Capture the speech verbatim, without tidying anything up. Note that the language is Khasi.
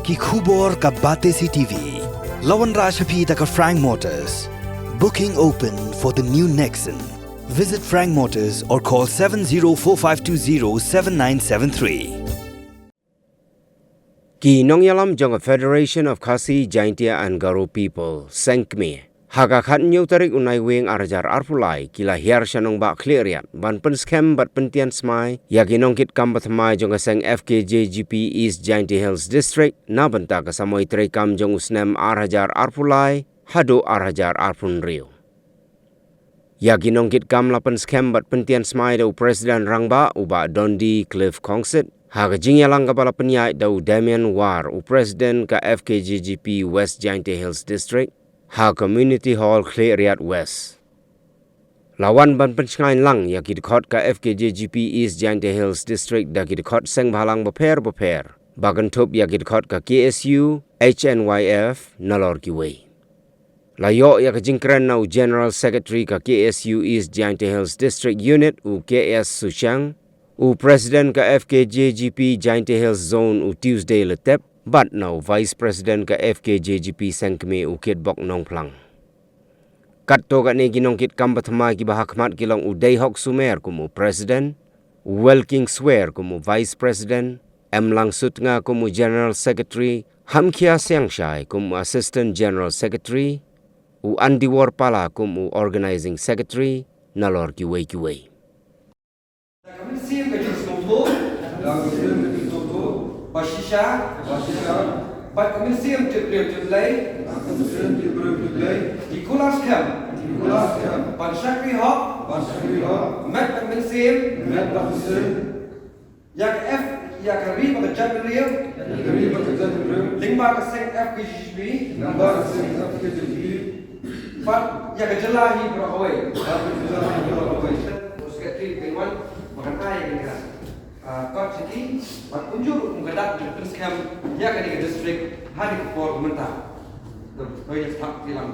Ki khubor ka Batesi TV. La wanrah sha phi da ka Frank Motors. Booking open for the new Nexon. Visit Frank Motors or call seven zero four five two zero seven nine seven three. Ki nongïalam jong ka Federation of Khasi Jaintia and Garo People, Seng Kmie, ha ka khathynñiew tarik u Naiwieng ar hajar arphew lai, ki la hiar sha nongbah Khliehriat ban pynskhem bad pyntian smai ïa ki nongkitkam bathymmai jong ka seng F K J G P East Jaintia Hills District na bynta ka samoi treikam jong u snem ar hajar arphew lai haduh ar hajar arphew hynriew. Ïa ki nongkitkam la pynskhem bad pyntian smai da u President Rangbah, u Bah Dundee Cliff Khongsit, ha ka jingïalang kaba la pynïaid da u Damian War, u President ka F K J G P West Jaintia Hills District, ha Community Hall, Khliehriat West. La wan ban pynshngaiñ lang ïa ki dkhot ka F K J G P East Jaintia Hills District da ki dkhot seng bhalang bapher bapher, ba kynthup ïa ki dkhot ka K S U, H N Y F, nalor kiwei. La ïoh ïa ka jingkren na u General Secretary ka K S U East Jaintia Hills District Unit, u K S Suchiang, u President ka F K J G P Jaintia Hills Zone, u Tuesday Letep, bad na u Vice President ka F K J G P Seng Kmie, u Kitbok Nongphlang. Katto katne ki nongkitkam bathymmai kiba ha khmat ki long u Deihok Sumer kum u President, u Welking Swer kum u Vice President, Emlang Sutnga kum u General Secretary, Hamkhia Siangshai kum u Assistant General Secretary, u Andiwor Pala kum u Organizing Secretary, nalor kiwei kiwei. Da ka mynsiem ka jingsngewthuh. Da ka mynsiem ka jingsngewthuh. Ba shisha. Ba shisha. Bad ka mynsiem tip briew tip Blei. Bad ka mynsiem tip briew tip Blei. Ngi kular skhem. Ngi kular skhem. Ban shakri hok. Ban shakri hok. Met bad mynsiem. Met bad mynsiem. Ïa ka F, ïa ka ri bad ka jaitbynriew. Ïa ka ri bad ka jaitbynriew. Lyngba ka seng F K J G P. Lyngba ka seng F K J G P. Bad ïa ka jylla hi baroh kawei. Bad ïa ka jylla hi baroh kawei. Secretary Pynwan, ba kan ai ïa ka, ah, kot sha ki, bad kumjuh ruh kum ka dak jong ka pynskhem ïa kane ka district ha kane ka por mynta. To, to ïa stop ti lang.